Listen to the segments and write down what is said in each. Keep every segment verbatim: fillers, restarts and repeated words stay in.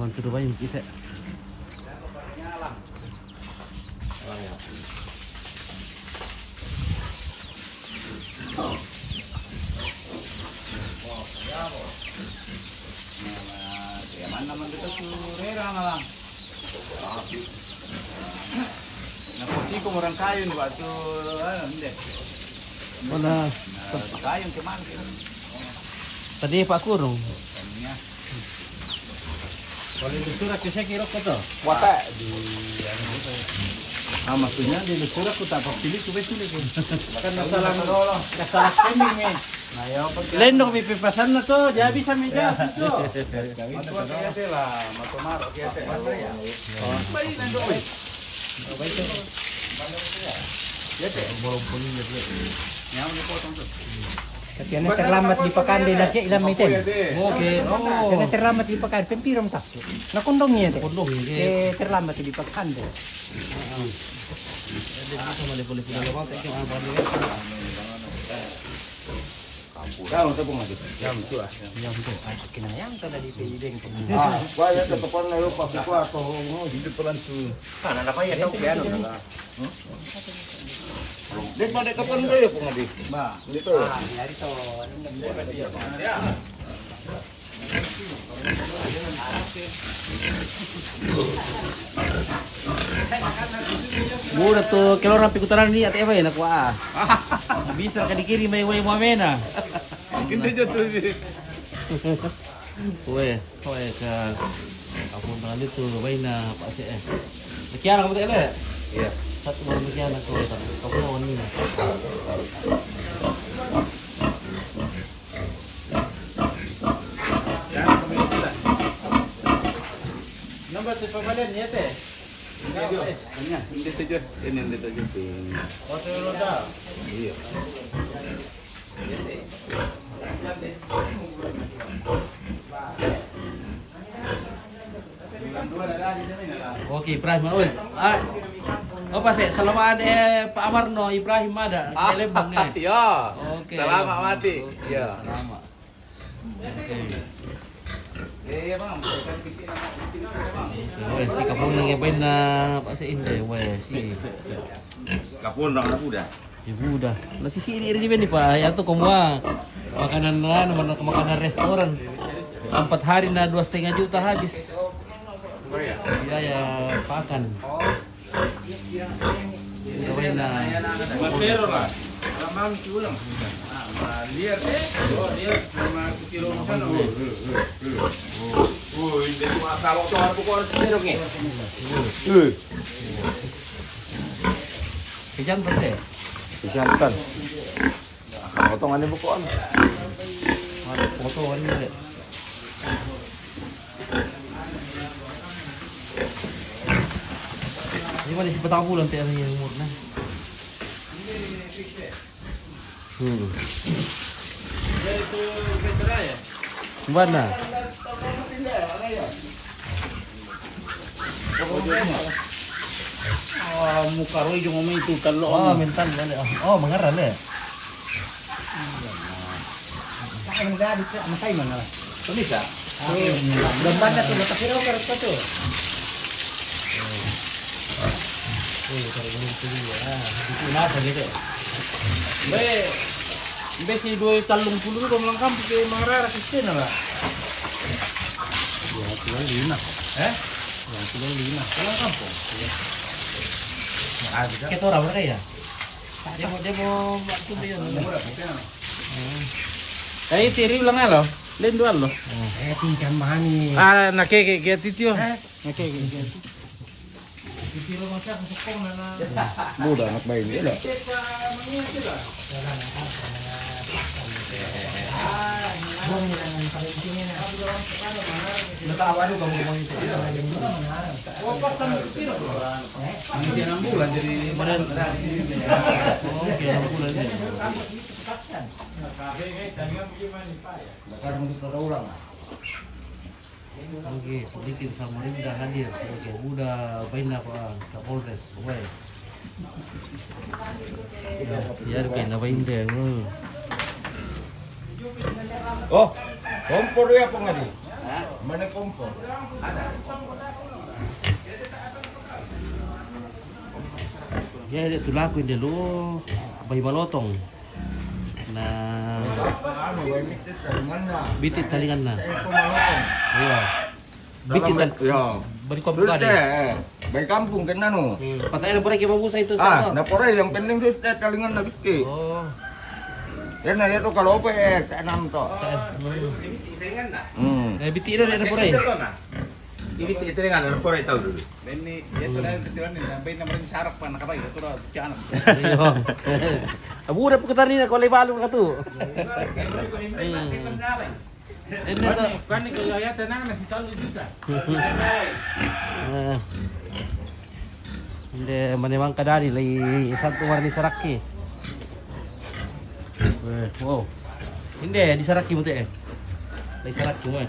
Mantu do bayu kita. Mana man kita surera malam. Na putih ko orang kayun waktu, ah, hindi. Wala. Na kayun ke man. Tadi Pak Kurung. Kanya. Kalau itu surat ke saya kira ko to. Wata di, ah, maksudnya di surat ko tak pilih ko pilih ko. Kan masalah, masalah kami ni. Lendok mi pipasan na to, jadi sa mi dyan to. Matumaro kaya sila, matumaro kaya sila. Baik na doon. Kasi ano, terlambat di pakande, lagi ilang may ten. Okay. Kasi ano, terlambat di pakande, pempirom ta. Nakundong niya, te. Kundong niya. Eh, terlambat di pakande. Daw, tapos nga dito. Yan, ito ah. Yan, ito. Ay, kinayang ka na dito, ideng. Ah, wala sa tapon na yun, pasi ko ato. Hindi pa lang ito. Ano na kaya ito? Kaya ano na? Di pa, di ka pa nila yung pungadi. Ba? Dito. Ah, yari to. Ano na? Mura to, kalau rapi kutaran ni ate Eva na kuha. Bisa ka dikiri may way mo amena. Hindi dyan to si. Uwe, uwe ka. Ako na dito, way na pa siya eh. Nakiara ko tele. Iya. Satu orang nakiara ko, satu orang ni. Nambah si pabalen niya te. Kanya, hindi to dyan. Yan, hindi to dyan. Oto yung roda. Iya. Okay, Ibrahim, oy. Ah, opa, se, salamat eh, Pak Amar no, Ibrahim ada. Ah, kelebang eh. Iya. Okay. Salamat mati. Okay, iya. Salamat. Okay. Eh, iya, Bang. Oy, si kapon lang iba na pa sa Inday, oy, si kapon lang na po da. Ibu dah. Nasi sini ini pa. Ya tu kumwa. Makanan na, makanan restoran. Empat hari na dua setengah juta habis. Biaya pakan. Gawin na. Masero na. Alam mo, si ulam. Ah, maliar eh. Oh, dia. Sama si Rongsan. Oh, oh, oh. Oh, hindi ko akala ko ano ko ano si Rong eh. Eh. Kejam pasti. Kejam kan. Potongan ni bukuan. Ada potongan ni. Di ba, di si Patang Bulan, tiyan niya yung murna. Hmm. Ba na? Ah, muka roy yung may tutal lo. Oh, mental, wala. Oh, mangaral eh. Ang gadi ka, ang kay mana? Tulis ah. Gambar na to, nakasiraw ka rin pa to. Hindi ko nasa dito. Be, be si Doy talong pulo ko lang kampo kay mga rara sa China ba? Dua puluh lima. Eh? Dua puluh lima. Walang kampo. Kito ra, wala kaya? Demo, demo, waktu ba yun? Ay, tiri lang alo. Lendo alo. Eh, tingkan mahani. Ah, nake, ke, ke, titio. Eh? Nake, ke, ke. Titio mo siya, kusukong na na. Buda, anak bayi nila. Natawa nyo, kamu, kamu itu. Ang siya ng bulan, jadi. Model. Oo, kaya ng bulan din. Nagkaroon dito na ulang ah. Okay, Sudikin Samarinda hadir. Okay, udah baina pa Kapolres. Weh. Ya, ya, baina baina. Hmm. Oh, kompor ya pengadi. Mana kompor? Ada. Ya, dia tu laku dia lu, bayi malotong. Nah, anu, bayi mitit talinganna. Bitit talinganna. Saya pun malotong. Iya. Bitit tal-, ya. Beri kompor. Terus deh, bayi kampung kena nu. Hmm. Patahnya boleh kita busa itu. Ah, satu. Nah, pore yang penting terus deh talinganna bitit. Oh. Karena itu kalau apa, eh, tanam toh. Hmm. Eh, bitit dah, dah pore. Ini ti-, itu dengan anak pore tahu dulu. Benni, ya tu dah, betulan ni, sampai nama ni sarak pa, nak apa, ya tu dah, jangan. Iya. Abu dah peketani nak kau lebar lu katu. Hmm. Ini tu. Kan ni kalau ya tenang, nasi tahu juta. Eh. Inde mane mangka dadi lai satu warni saraki. Eh, wow. Inde di saraki mute, eh. Lai saraki mue.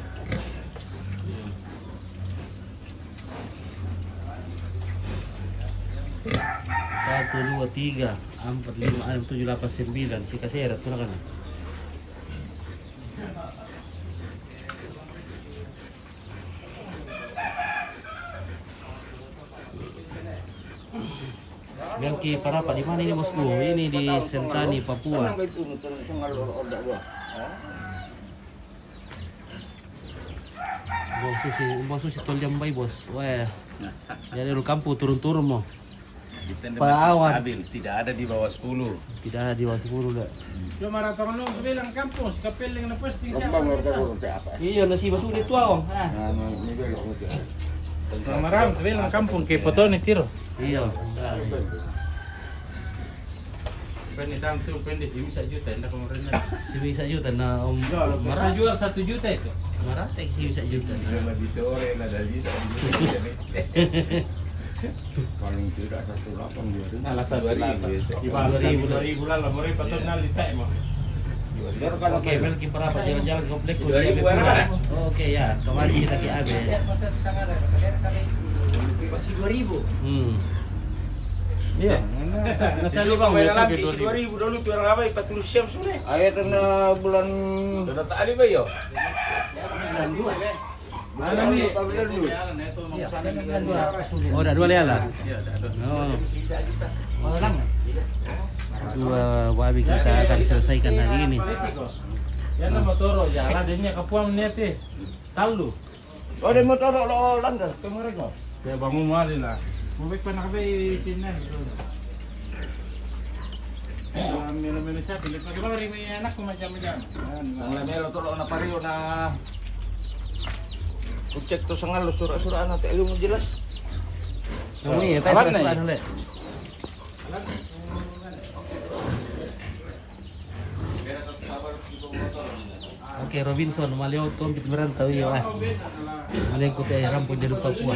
Satu, dua, tiga, empat, lima, enam, tujuh, delapan, sembilan. Si kasera tu nak kan. Melki Parapa di mana ini, Bosku? Ini di Sentani, Papua. Bos Susi, Bos Susi tol jam bai, Bos. Weh. Jadi lu kampu turun-turun mo. Kita nda masih stabil, tidak ada di bawah sepuluh. Tidak ada di bawah sepuluh dah. Cuma ratong lu bilang kampung, si Kapeleng na posting siapa? Iya, nasi masuk di tua, Bang. Ah. Nah, nah, ini belok aja. Sama ram, bilang kampung ke foto ni tiro. Iya. Kan ni tam tu pendek, simi sa juta, nda kemarin. Simi sa juta, nah, Om. Ya, lo bisa jual satu juta itu. Marah tek simi sa juta. Bisa lebih sore, lah, dah bisa. Paling tidak satu delapan dua ribu. Nah, lah, satu delapan. Dua ribu, dua ribu lah, lah, boleh patut nali tak, mah. Oke, Melki Parapa jalan-jalan ke komplek. Dua ribu berapa? Oke, ya, kemarin kita ke A B. Masih dua ribu. Hmm. Iya. Nah, saya lupa. Dua ribu dulu tu orang apa? Empat puluh siam sudah. Ayo, kena bulan. Sudah tak ada, Bayo. Bulan dua. Mana ni? Oh, dah dua lehala. Oh. Dua babi kita akan selesaikan hari ini. Ya, nama toro ya lah, dia nya kapuang ni, ati. Tahu lu? Oh, dia motor lo langgar ke mereka. Ya, bangun mari lah. Mau baik panak baik pindah gitu. Melo-melo siapa? Lepas kemarin ni anakku macam-macam. Ang lamelo tolo na pareho na kucek to sangalo sura-sura na te ilmu jelas. Yang ini ya, awan na. Oke, Robinson, maleo tompit merantau iyo, ah. Maleo kute rampo jadi Papua.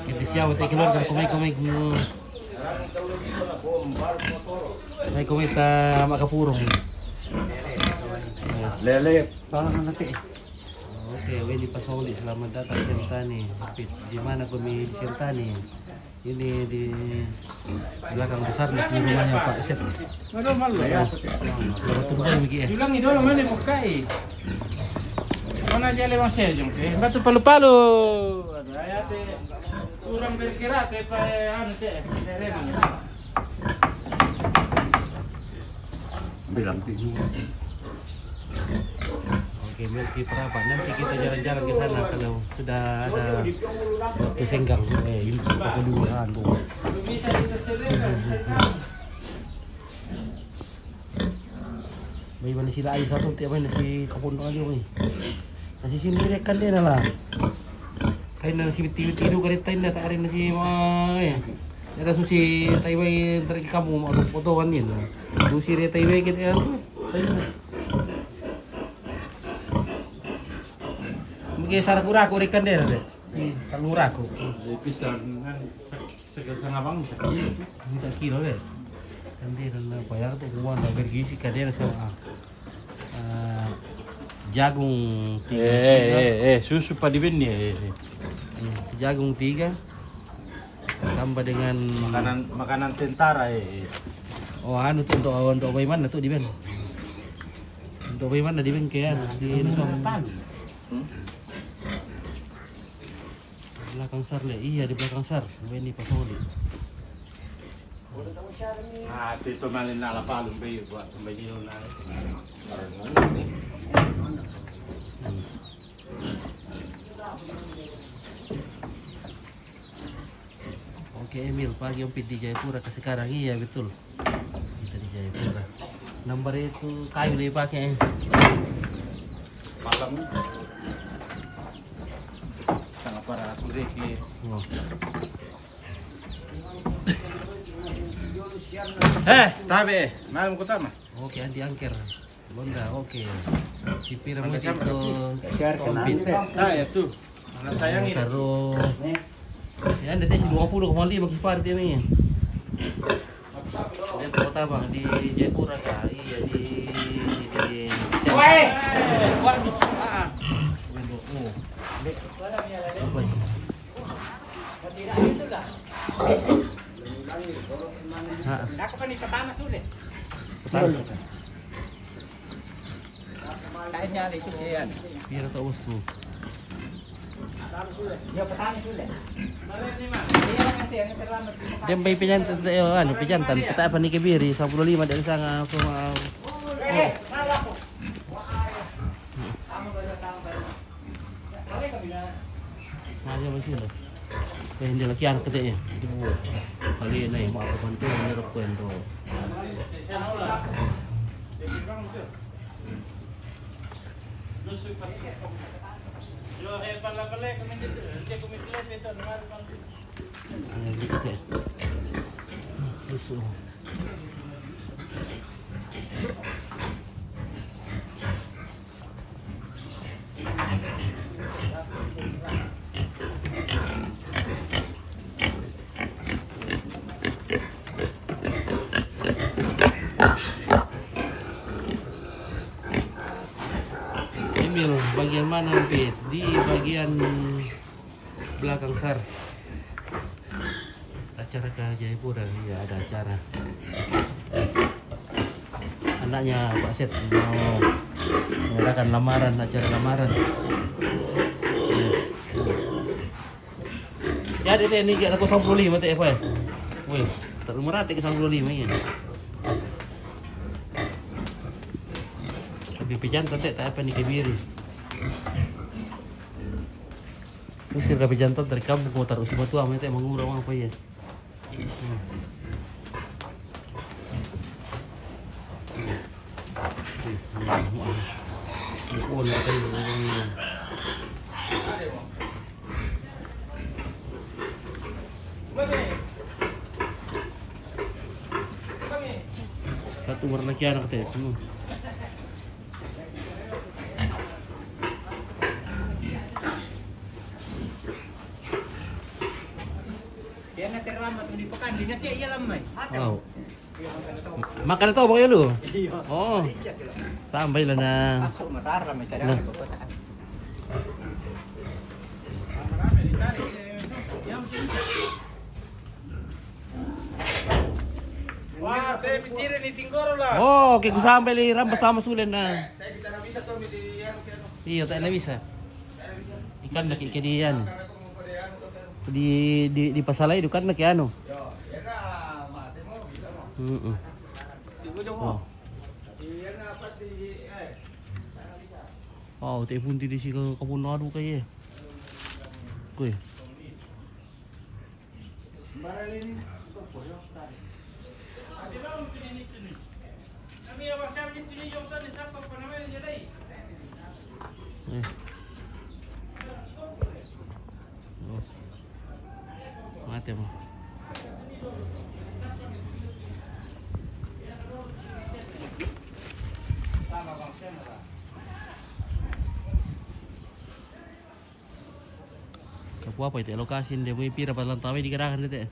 Kita siapa te keluarga komai-komai. Mai komai ta makapurung. Lele, pangan nanti. Oke, Willy Pasoli, selamat datang Sentani. Di mana kami di Sentani? Ini di belakang besar di sini rumahnya Pak Sep. Malu, malu ya. Selamat tumbuh lagi ya. Ulangi dulu mana bukai. Mana aja lewat saya jong. Eh, batu palu-palu. Ada ayat. Kurang berkira te pa anu te, te remang. Bilang tinggi. Oke, Melki Parapa. Nanti kita jalan-jalan ke sana kalau sudah ada waktu senggang. Eh, ini kedua tuh. Bisa kita serahkan. Bai mana sila ayu satu tiap mana si kapun aja ni. Nasi sini rekan dia lah. Kain nasi tidu-tidu kare tain dah tak ada nasi mai. Ada susi tai bai terus kamu mau foto kan ni. Susi re tai bai kita ya. Mungkin sarakura aku rekan dia deh. Si kaluraku. Bisa. Sekitar setengah bang, bisa kilo. Bisa kilo deh. Kan dia kan bayar tuh, gua nggak bergizi kadena sama, ah, jagung tiga. Eh, eh, eh, susu pa di bini, eh, eh. Hmm, jagung tiga tambah dengan makanan, makanan tentara, eh, eh. Oh, anu tuh untuk, untuk bagaimana tuh di ben? Untuk bagaimana di ben kayak anu, di anu sama. Hmm? Belakang sar le, iya di belakang sar. Weni pasoli. Ah, itu malin na lapalun bai buat bai nilo na. Oke, Emil, pagi om pi di Jayapura ka sekarang, iya betul. Kita di Jayapura. Nomor itu kayu le pake, eh. Malam. Sangat parah aku deh ki. Oh. Eh, tabe, malam kutama. Oke, anti angker. Honda, oke. Si pira mo itu? Nah, ya tuh. Mana sayang ini? Taruh. Ya, nanti si dua puluh koma lima kipar dia ini. Dia kota bang di Jayapura kah? Iya di di. Weh, waduh. Ah, ah. Waduh, oh. Apa ini? Ah, ah. Aku kan di pertama sudah. Pertama. Kayaknya ada itu, Ian. Pira to, bosku? Dia petani sudah. Dia nanti yang terlambat. Dia bai pejantan, eh, anu, pejantan. Kita apa ni kebiri, sepuluh lima dari sana, sama. Eh, malah aku. Maja masih lo. Eh, hindi lagi anak kita ya. Kali ini mau aku bantu, ini rokok yang tuh. Emil, bagian mana, Pit? Di bagian belakang sar. Acara ke Jayapura, iya ada acara. Anaknya Pak Set mau mengadakan lamaran, acara lamaran. Iya. Ya, dia ni kosong puluh lima tak apa. Weh, tak merata kosong puluh lima ya. Tapi pejantan tak apa ni kebiri. Susir ka pejantan dari kampung ko taruh si matua mai tak mangura apa ya. Satu warna kiana kata itu. Dia na terlambat di pekan, dia na tiap iya lamai. Wow. Makan itu apa ya lu? Iya. Oh. Sampai lah na. Masuk matar lah, masih ada. Nah. Wah, te pitire ni tinggoro lah. Oh, oke, ku sampai li rampas sama sulen na. Iya, tak ada bisa. Ikan lagi ke dia ni. Di, di, di pasalai ikan lagi anu. Mm-mm. Oh. Oh, te punti di si ka, kapun adu ka ye. Kue. Eh. Oh. Mate mo. Kapu apa itu lokasi ini, mau pira palang tawe di gerakan itu ya?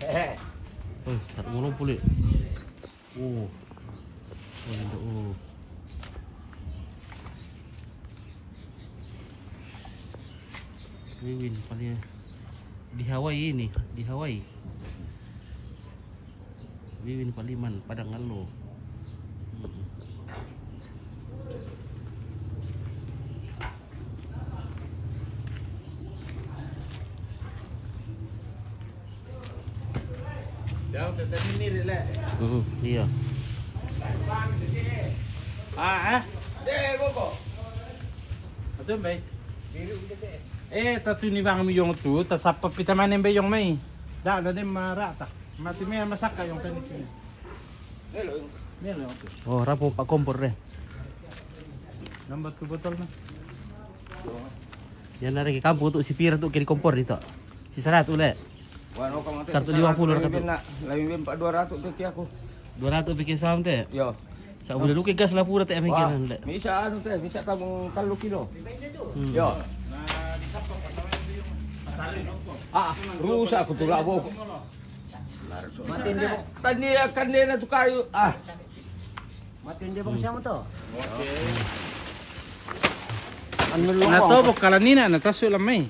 Eh, tak ngolong pulih. Oh. Oh, ini, oh. Riwin paling di Hawaii ini, di Hawaii. Ini Paliman, Padang Ngallo. Jauh ke sini ni, Lek. Hmm, iya. Ah, ah. Deh, boko. Ato, bay. Eh, tatu ni bang mi yong tu, ta sapa pita manen bay yong mai. Da, da dem marata. Mati me masaka yong tani sini. Melo. Melo, oke. Oh, rapo pa kompor deh. Nambah tu botol na. Yan na rin ki kampung tu, si pira tu kiri kompor dito. Si saratu, Lek. Wano ka mate. Saratu lima puluh, saratu. Lebih na, lebih empat dua ratus tu ki aku. Dua ratus bikin sam te. Yo. Sa bule luke gas la pura te amin. Wah, kinan, Lek. Misa anu te, misa kamu kalu kilo. Hmm. Yo. Ah, rusak aku tu labo. Matin dia, Bang. Tadi akan dia na tu kayu. Ah. Matin dia, Bang, siapa tu? Oke. Anu lu, Bang. Na tobo kala nina, na tasu lamai.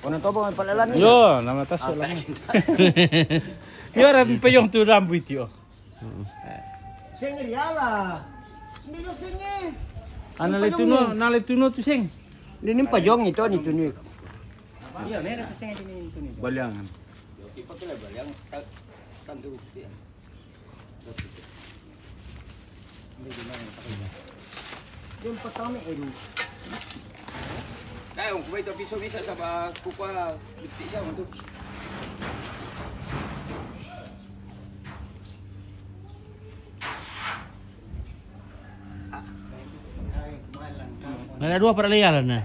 Oh, na tobo, Bang, pala lani. Yo, nama tasu lamai. Yo, ora peyong tu rambu itu, oh. Senge riala. Milo senge. Ana le tuno, na le tuno tu seng. Ini, ini pajong itu, ni tuno. Iya, nene tu senge ini, ini tuno. Baliangan. Yo, kita kira baliang, kan, kan tu, ya. Yung patami, eh, yung Kaya kung kumita piso misa sa ba kukuha, fifty siya, one, two. Nala dua para leyalan na.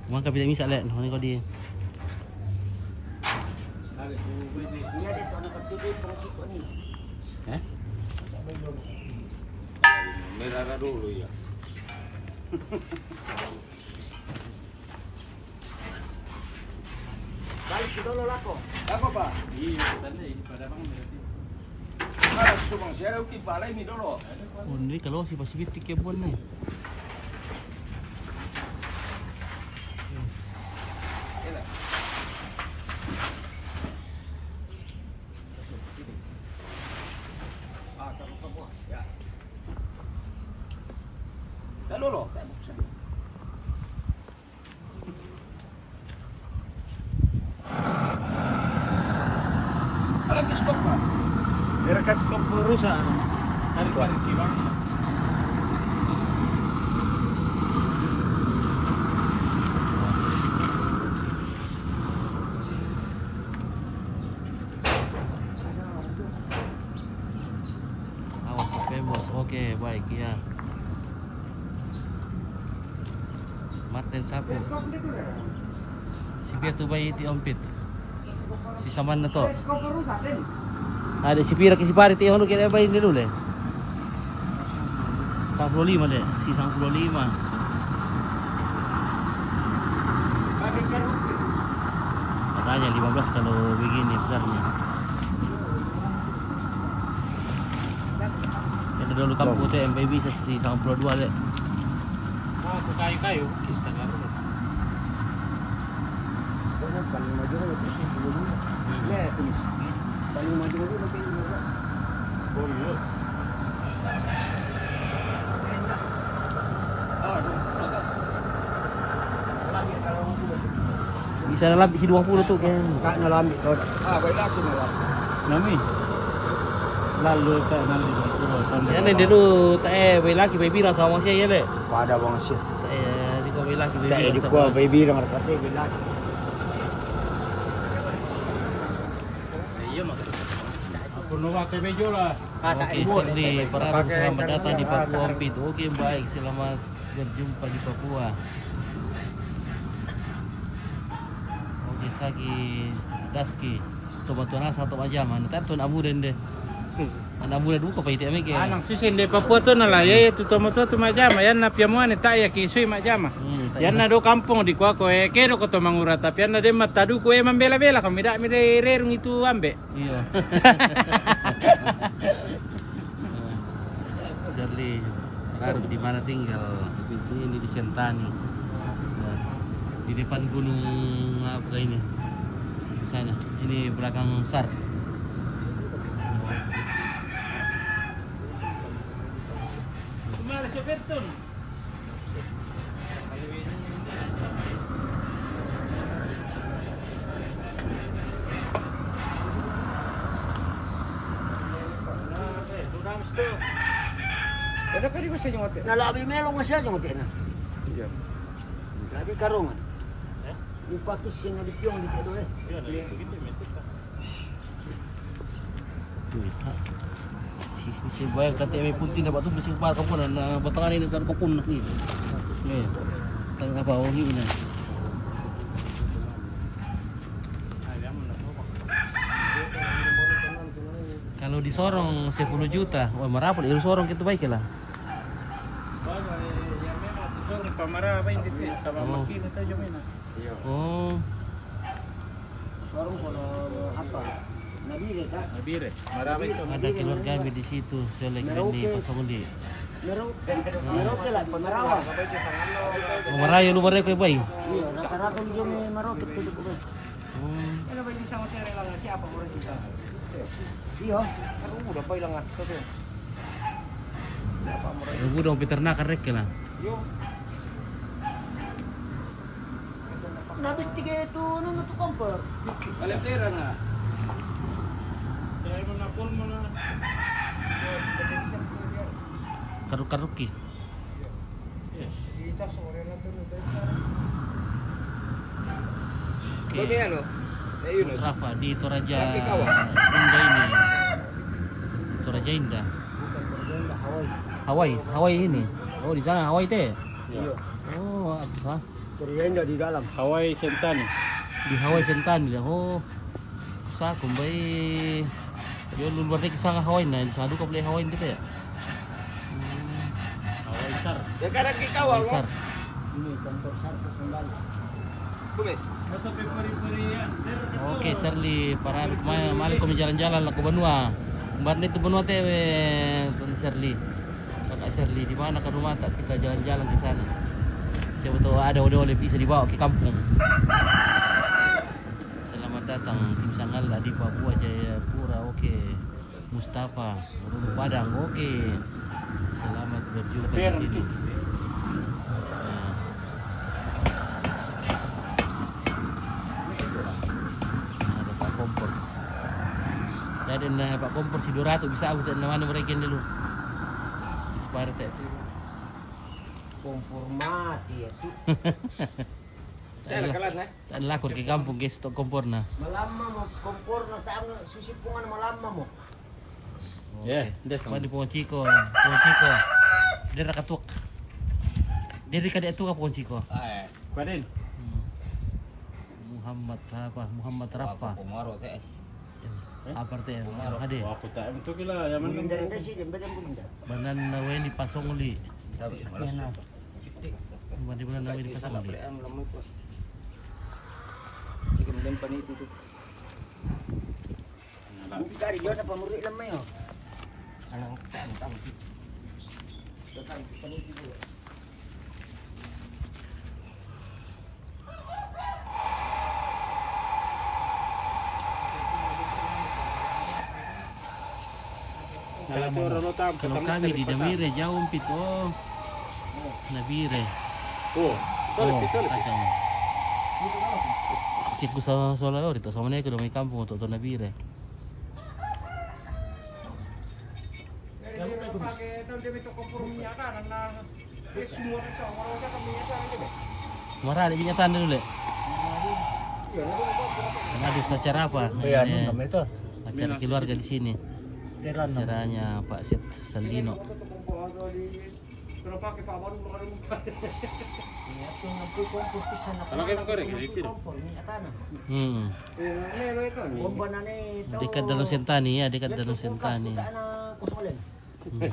Mga kapita misa le, no, ni ko di. Eh? Merara dulu ya. Balik ke dulu lako. Apa, Pak? Iya, tanda ini pada bang berarti. Ah, cuma saya uki palai ni dulu. Oh, ini kalau si Pasifik tiga pun nih. Mereka skop rusak. Tarik-tarik kilang. Awas, famous. Oke, baik, ya. Martin Sapu. Si Piatu bai ti ompit. Si saman na to. Ada si pira ke si pari ti ono kira bai ni dulu le. Sembilan puluh lima deh, si sembilan puluh lima. Katanya lima belas kalau begini besarnya. Kita dulu kampung tu M P B si sembilan puluh dua deh. Mau ke kayu-kayu, kita nggak perlu. Paling maju kan itu sih dulu. Lihat tulis. Paling maju itu nanti lima belas. Oh iya. Bisa na lambi si dua puluh tu kan. Kak na lambi tu. Ah, baiklah tu malam. Nami. Lalu tak nami dua puluh tahun. Ya, ni dulu tak eh, baiklah, baik bilang sama saya ya le. Pada bang sih. Eh, di kau baiklah, baik bilang. Tak eh, di kau baik bilang, kata baiklah. Iya, mak. Aku nak pakai baju lah. Oke, Sirli, para selamat datang di Papua Ompit. Oke, baik, selamat berjumpa di Papua. Oke, saki daski. Tomatua na sa to majama. Tantu na amuren de. Ana amuren buka pa ite ameke. Anang susen de Papua to na la, ya, ya, tu tomatua tu majama. Yan na piamuane ta ya ki sui majama. Hmm, ta ya. Yan na do kampung di kuako, eh, kedo ko to mangura, tapi yan na de mataduku, eh, mambela-bela ko mida mi de rerung itu ambe. Iya. Charlie, Rarut di mana tinggal? Ini di Sentani. Di depan gunung apa ini? Di sana. Ini belakang sar. Ada kali masih nyote. Na labi melo masih nyote na. Iya. Labi karungan. Ipaki sino di piong di kedo eh. Iya, na gitu, gitu. Si, si bayar kata eme putih na batu besi kepala kapun na batangan ini taruh kapun na. Nih. Nih. Tang apa wangi ini. Kalau disorong sepuluh juta, wah, marapat, disorong kita baik lah. Pamara apa ini sih? Sama makin itu aja mana? Oh. Warung kono apa? Nabire, Kak. Nabire. Marami itu. Ada keluarga kami di situ, saya lagi di Pasongli. Merauke lah, Pemerawa. Oh, Marayo lu Marayo kau bayi. Iya, rata-rata dia ni Merauke tu tu. Oh. Ada baju sama tere lah, siapa orang kita? Iya. Kan udah bayi lah tu. Siapa orang? Udah peternakan rek lah. Yo. Nabit tiga itu nunu tu kompor. Kalian tera na. Karuk-karuk ki. Yes. Kita sore na tu nunu tu. Oke. Bagaimana? Eh, Yunus. Rafa di Toraja. Tapi kawan. Indah ini. Toraja Indah. Bukan Toraja Indah, Hawaii. Hawaii, Hawaii ini. Oh, di sana Hawaii teh. Iya. Oh, apa sah? Korea Indah di dalam. Hawaii Sentani. Di Hawaii Sentani lah. Oh. Sa kumbai. Yo lu luar negeri sana Hawaii na, sana duka boleh Hawaii kita ya. Hawaii sar. Ya kada ki kawal. Hawaii sar. Ini kantor sar kembali. Boleh. Oke, Sherly, para ma-, mali kami jalan-jalan lah ke Banua. Kemarin itu Banua T V, Sherly. Kakak Sherly, di mana ke rumah tak kita jalan-jalan ke sana. Siapa tahu ada oleh-oleh bisa dibawa ke kampung. Selamat datang, tim Sangal di Papua Jayapura, oke. Mustafa, Rulu Padang, oke. Selamat berjumpa di sini. Nah. Ada Pak Kompor. Jadi, nah, Pak Kompor si dua ratus bisa aku tak namanya mereka dulu. Inspire tak. Kompor mati ya tu. Saya kalah nah. Tan lakur ke kampung, guys, tok komporna. Malamma mo komporna, tang susi pungan malamma mo. Ya, oke. Dia sama. Mandi pungan ciko, pungan ciko. Dia rakatuk. Dia rika dia tuka pungan ciko. Ah, eh. Kuadin. Hmm. Muhammad apa? Muhammad Rafa. Aku Komaro teh. Eh? Apa teh? Komaro. Hade. Wah, aku tak itu kila, yang mana? Bulinda, sih, jembe jembe Bulinda. Banan na weni Pasongli. Sabi, malas. Iya, nah. Bukan di bulan Nawi di Pasongli. Ini kemudian panitia tu. Bukan di Jona pamuri lemai oh. Anang tantang. Tantang panitia tu. Kalau kami di Nabire, jauh mpit, oh. Nabire. Oh, kacang. Kiku sa-, sola lori to, sama neko do mai kampung to, to Nabire. Mara ada minyak tanah dulu, Le. Aduh, acara apa? Iya, ini namanya itu. Acara keluarga di sini. Acaranya Pak Set Sandino. Kalau pakai korek, ya, gitu. Hmm. Dekat Danau Sentani ya, dekat Danau Sentani. Hmm.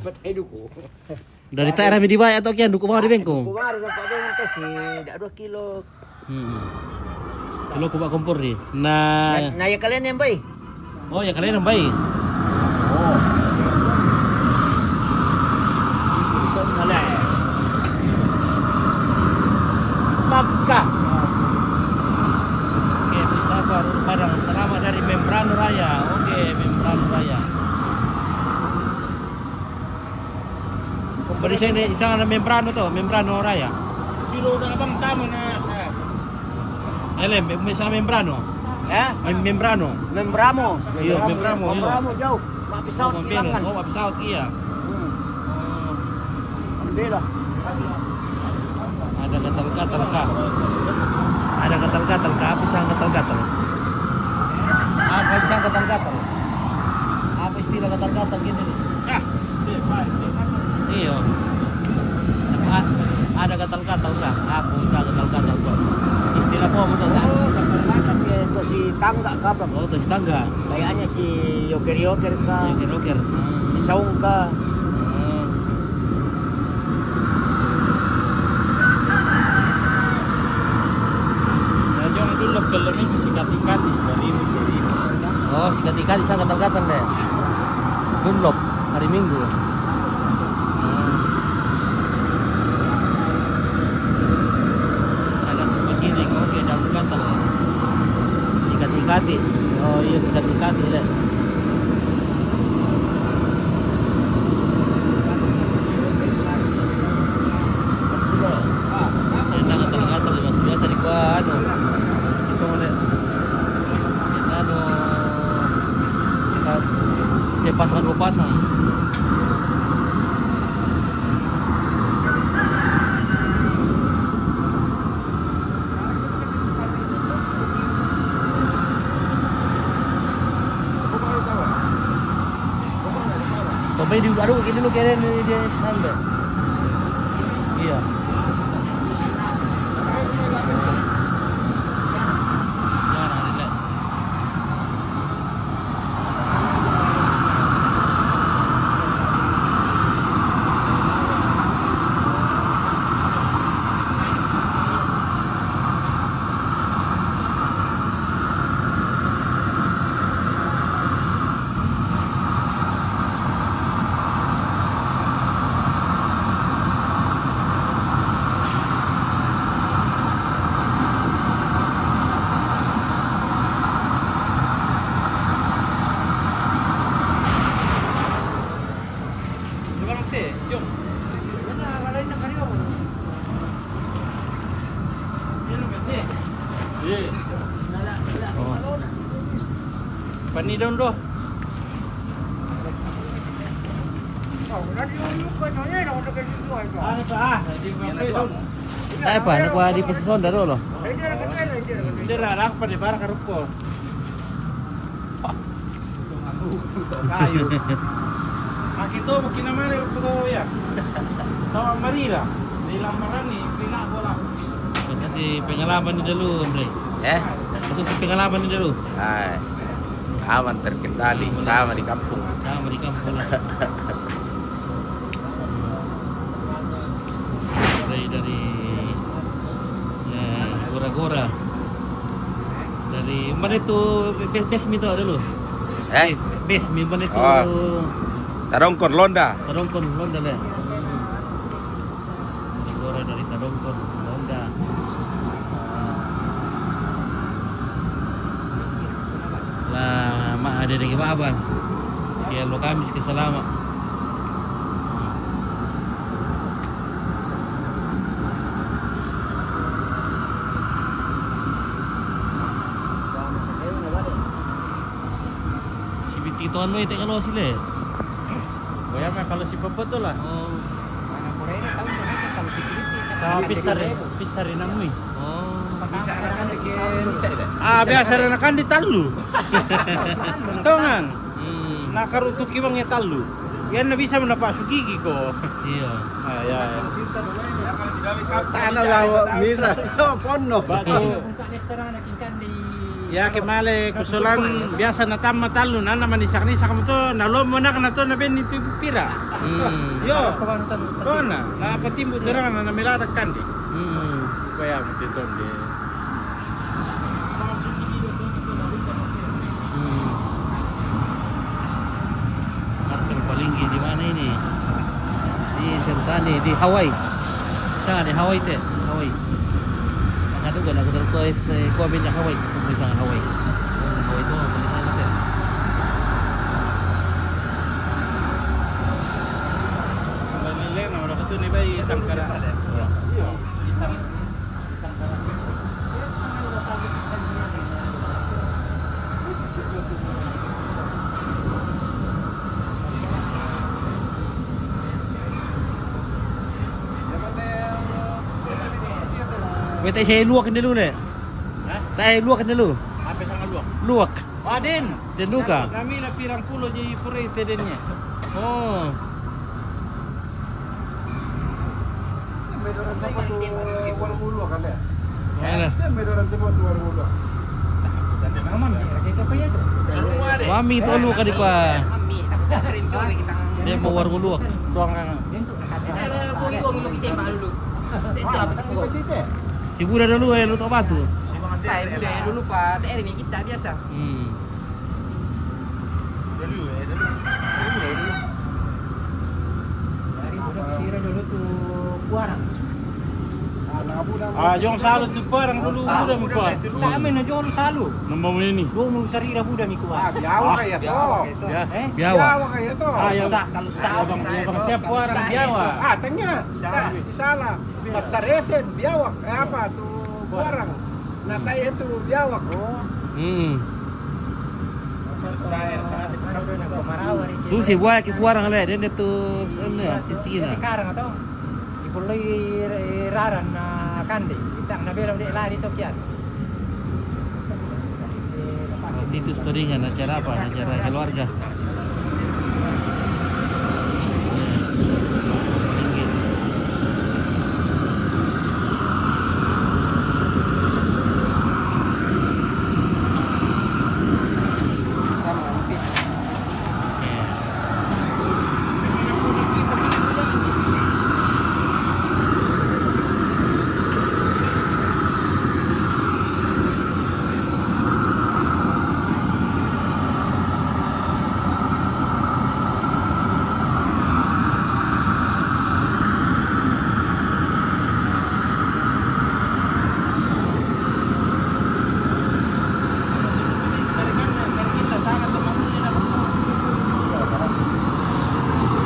Dari tak rami dibayar atau kian duku mau di bengkong? Duku mau dapat bengkong sih, dak dua kilo. Hmm. Kalau ku bak kompor ni. Nah. Na, na ya kalian yang baik. Oh, ya kalian yang baik. Oh. Makkah. Oke, Mustafa Rul Padang. Selamat dari Membrano Raya. Oke, Membrano Raya. Bari Ini, isang na Membrano to, Membrano Raya. Silo na abang tamo na, ah. Ele, me-, me-, sa Membrano. Eh? Mem-, Membrano. Membramo. Iyo, Membramo, iyo. Membramo, jauh. Mapisaw, oh, Mampino. Kilangan. Oh, mapisaw, iya. Hmm. Oh. Alhamdulillah. Ada gatal-gatal ka. Ada gatal-gatal ka. Apa isang gatal-gatal? Apa isang gatal-gatal? Apa istilah gatal-gatal gini nih? Ah, iya, Pak. Iyo. A-, ada gatal-gatal ka? Apa isang gatal-gatal ka? Istilah apa, betul tak? Oh, gatal-gatal ya, itu si tangga, kabang. Oh, itu si tangga. Kayaknya si yoker-yoker ka. Yoker-yoker. Hmm. Si saung ka. Hmm. Nah, jong dulu kalau minggu sikat-sikat, dari minggu, dari minggu. Oh, sikat-sikat, isang gatal-gatal deh. Dunlop, hari Minggu. Hmm. Ada begini, oke, gatal-gatal. Sikat-sikat. Oh, iya, sikat-sikat, deh. Enak gatal-gatal, biasa-biasa di gua, anu. Isong ulit. Anu, sa-, saya pasang, dua pasang. Pabay di, aduh, gini lu keren nih dia, nanda. Iya. Jangan, relax. Iya. Oh. Pani dong do. Ano pa, ah? Ay pa, nakuha di pa sa sonda, Lolo. Hindi, rarang pa, di ba? Karupo. Kayo. Makito, makinamali ko ya. Tawa Marila. Nilang marani, pinabola. Kasi pengalaman ni Dalu, Andre. Eh? Kasi pengalaman ni Dalu. Ay. Aman terkendali, sama di kampung. Sama di kampung lah. Dari, dari, eh, Gora-Gora. Dari mana itu, base, base mi to dulu? Eh? Base, base mi mana itu? Oh. Tarongkon, Londa. Tarongkon, Londa lah. Gora dari Tarongkon, Londa. Lah, ma ada lagi apa, Bang? Ya, lo Kamis ke salama. Si Bitito ano, ite, kalau sila. Kuya, mah kalau si Popo tuh lah. Oh. Sa pisari, pisari na mui. Oh. Ah, biasa rin na kandi tallu. Tongan. Hmm. Nakarutuki bang ya tallu. Yan na bisa mo na pasugigi ko. Iya. Ah, ya, ya. Tana lawa misa. Ponno. Batu. Ya, ke male kusulan biasa na tamma tallu, na, na manisak-nisak mo to, na lomo nak na to, na ben itu pira. Hmm. Yo. Kona, na patimbu terang na, na melada kandi. Hmm. Kaya mo titon de. Hmm. Master Palinggi di mana ini? Di Sentani, di Hawaii. Sa di Hawaii te, Hawaii. Makadugan ako dito is, eh, kuha min Hawaii. Kung may isang Hawaii. Hawaii to, kung isang te. Ang nalilay na, wala ka to, Wete saya luak dulu le. Hah? Tae luak dulu. Apa sama luak? Luak. Aden. Den luka. Kami na pirang pulo ji pura ite dennya. Oh. Mana? Mami tolu kadi pa. Dia mau warung luak. Tuang kan. Si Buda dulu ya, lu tak batu. Saya dulu, Pak. T R ini kita biasa. Hmm. Dari Buda Pesira dulu tu Kuarang. Ah, jong salu tu Kuarang dulu, Buda mi Kuarang. Tak main na jong salu. Nombor ini. Dua mulu sarira Buda mi Kuarang. Ah, biawa ya toh. Ya. Eh? Biawa. Biawa ya toh. Ah, ya. Sa-, kalau sa-, ya, bang, sa-, ya, bang, sa-, siapa orang sa-, biawa? Ah, tanya. Sa-, salah. Pasar Esen, biawak. Eh, apa tu? Kuarang. Nah, kayak itu biawak. Oh. Hmm. Susi buaya ki Kuarang le, dende tu sene sisi na. Karang atau? Ipuloi raran na kande. Kita na belom de lari to kian. Waktu itu storingan acara apa? Acara keluarga.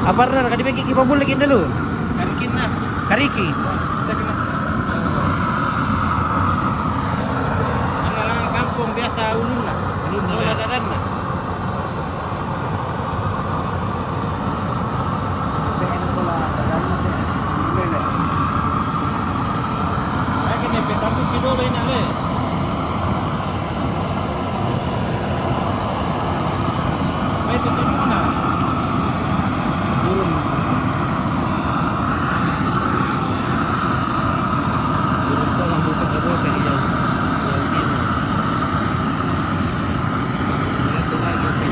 Apa na, kadi bagi ki pabul lagi dulu. Kariki na. Kariki. Ana lang kampung biasa ulun na. Ulun na. Wala dadan na. Lagi ni petang tu kilo lain ale. May tutup mo na. Turun. Turun pa lang bukas ako sa iya. Iya, iya. Ito na, ito na.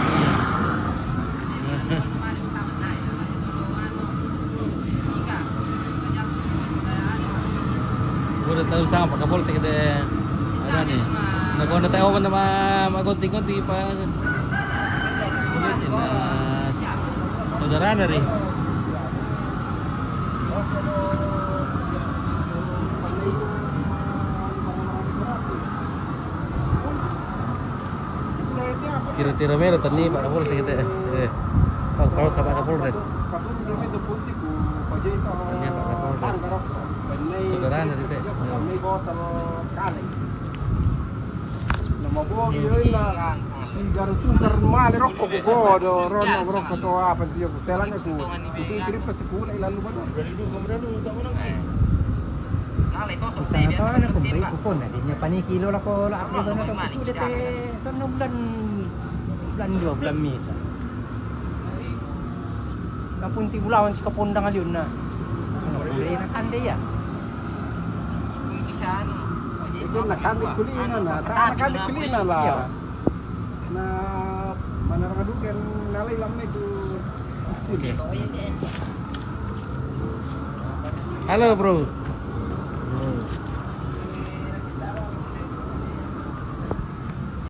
Udah tahu sama Pak Kapolsek kita, ada nih. Nah, kalau udah tahu kan sama, sama konti-konti, Pak. Polisi, nah, saudara dari. Tiro-tiro melo tani Pak Kapolsek kita. Eh. Pak, Pak, Pak Kapolres. Tani Pak Kapolres. Saudara dari te. Nama bo, iya, iya. Sigaru tukar male rokok ko do, rono rokok to apa dia ko selanga ko. Itu trip pas sepuluh lalu baru. Sana to na kumbay ko ko na din niya panikilo la ko la ako na ko sulit eh. Kan no bulan, bulan dua, bulan Mesa. Kapun ti bulawan si kapundang aliun na. Ano, kumbay na kande ya. Itu na kande kulina na, ta na kande kulina la. Iya. Na manarang aduken nalay lamay ko sili. Halo, bro.